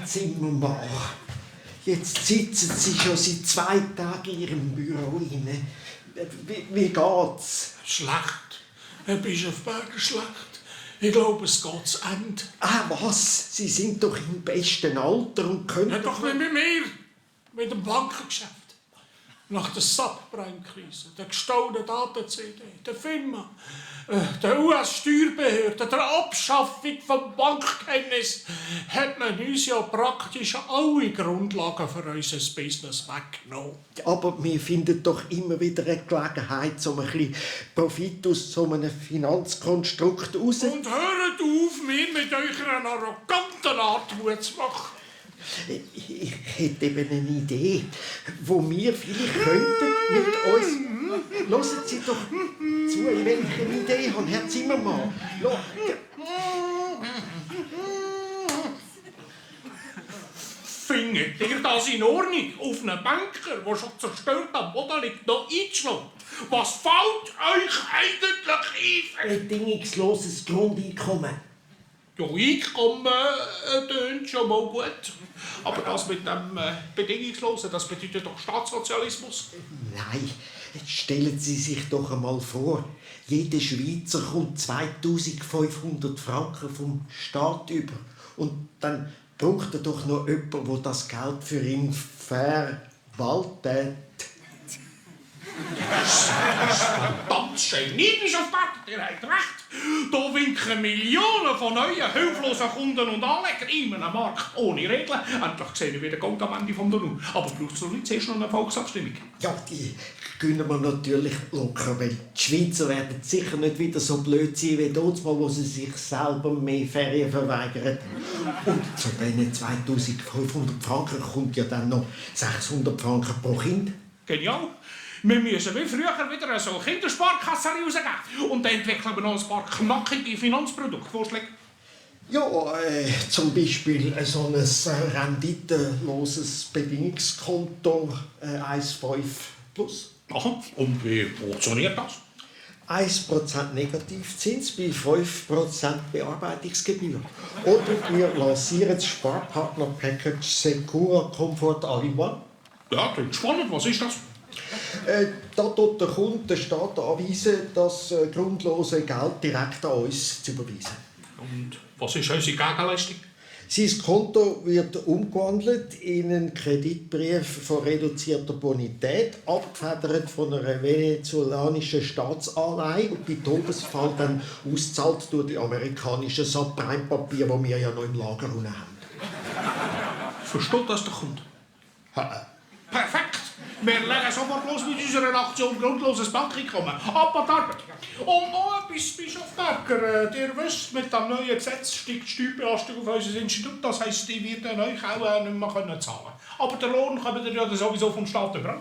Zimmermann, jetzt sitzen Sie schon seit 2 Tagen in Ihrem Büro rein. Wie geht's? Schlecht. Herr Bischofberger, schlecht. Ich glaube, es geht zu Ende. Ah, was? Sie sind doch im besten Alter und können... Ja, doch nicht mit mir. Mit dem Bankengeschäft. Nach der Subprime-Krise, der gestohlenen Daten-CD, der FINMA, der US-Steuerbehörde, der Abschaffung vom Bankgeheimnis hat man uns ja praktisch alle Grundlagen für unser Business weggenommen. Aber wir finden doch immer wieder eine Gelegenheit, um ein bisschen Profit aus so einem Finanzkonstrukt raus... Und hört auf, mir mit eurer arroganten Art Mut zu machen. Ich hätte eben eine Idee, wo wir vielleicht könnten mit uns... Hören Sie doch zu, in welche Idee haben, Herr Zimmermann. Findet ihr das in Ordnung, auf einen Banker, der schon zerstört am Boden liegt, noch einzuschlagen? Was fällt euch eigentlich ein? Bedingungsloses Grundeinkommen. Ja, Einkommen tönt schon mal gut. Aber das mit dem Bedingungslosen, das bedeutet doch Staatssozialismus. Nein, jetzt stellen Sie sich doch einmal vor, jeder Schweizer kommt 2500 Franken vom Staat über. Und dann braucht er doch noch jemanden, der das Geld für ihn verwaltet. Verdammt geniert, Bischofberger, ihr habt recht. Da winken Millionen von neuen, hilflosen Kunden und Anlegern in einem Markt ohne Regeln. Endlich sehen wir wieder Gold am Ende vom Tunnel. Aber braucht es noch nicht zuerst noch eine Volksabstimmung? Ja, die gönnen wir natürlich locker, weil die Schweizer werden sicher nicht wieder so blöd sein wie dort mal, wo sie sich selber mehr Ferien verweigern. Und zu diesen 2500 Franken kommt ja dann noch 600 Franken pro Kind. Genial. Wir müssen wie früher wieder so Kindersparkassen rausgeben. Und dann entwickeln wir noch ein paar knackige Finanzproduktvorschläge. Ja, zum Beispiel so ein renditeloses Bedingungskonto 1,5 plus. Aha. Und wie funktioniert das? 1% Negativzins bei 5% Bearbeitungsgebühr. Oder wir lancieren das Sparpartner-Package Secura Comfort All-in-One. Ja, klingt spannend. Was ist das? Da tut der Kunde den Staat anweisen, das grundlose Geld direkt an uns zu überweisen. Und was ist unsere Gegenleistung? Sein Konto wird umgewandelt in einen Kreditbrief von reduzierter Bonität, abgefedert von einer venezolanischen Staatsanleihe und bei Todesfall dann ausgezahlt durch die amerikanischen Subprime-Papiere, die wir ja noch im Lager haben. Versteht das der Kunde? Perfekt! Wir legen sofort los mit unserer Aktion «Grundloses Bankeinkommen». Ab an die Arbeit! Und noch etwas, Bischofberger. Ihr wisst, mit dem neuen Gesetz steigt die Steuerbelastung auf unser Institut. Das heisst, die werden euch auch nicht mehr zahlen können. Aber den Lohn kommt ihr ja sowieso vom Staat über.